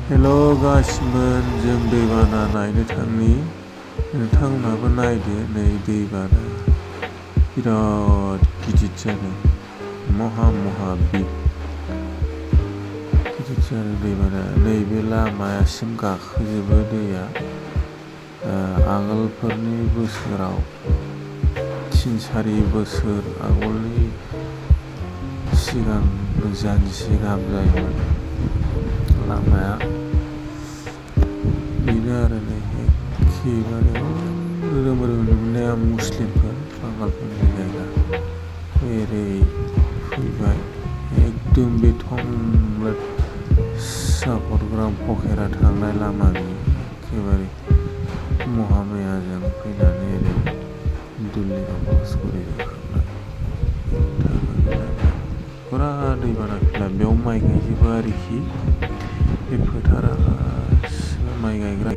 हेल' गासिमोन, जों दैबाना नायनो थांनि। नोंथांमोनहाबो नायदो, नै दैबाना बिराद गिदिर जादों, महा बिग गिदिर जादों दैबाना। नैबे लामासिम गाखोजोबो दैया। आगोलफोरनि बोसोराव 3-4 बोसोर आगोलनि सिगां जानजिसे गाहाम जायोमोन लामाया। बेनो आरो नै एखेबारे रोम नुनाया मुस्लिमफोर बांगालफोरनि जायगा। ओरै फैबाय एकदम बे थंब्लेट सापरग्राम पखेरा थांनाय लामा बियो एखेबारे महामायाजों फैनानै ओरै दुलिगाव बासगुरिजों थांनाय फुरा दैबाना फैला। बेयाव माइ गायजोबो आरोखि, बे फोथारा गासिबो माइ गायग्रा।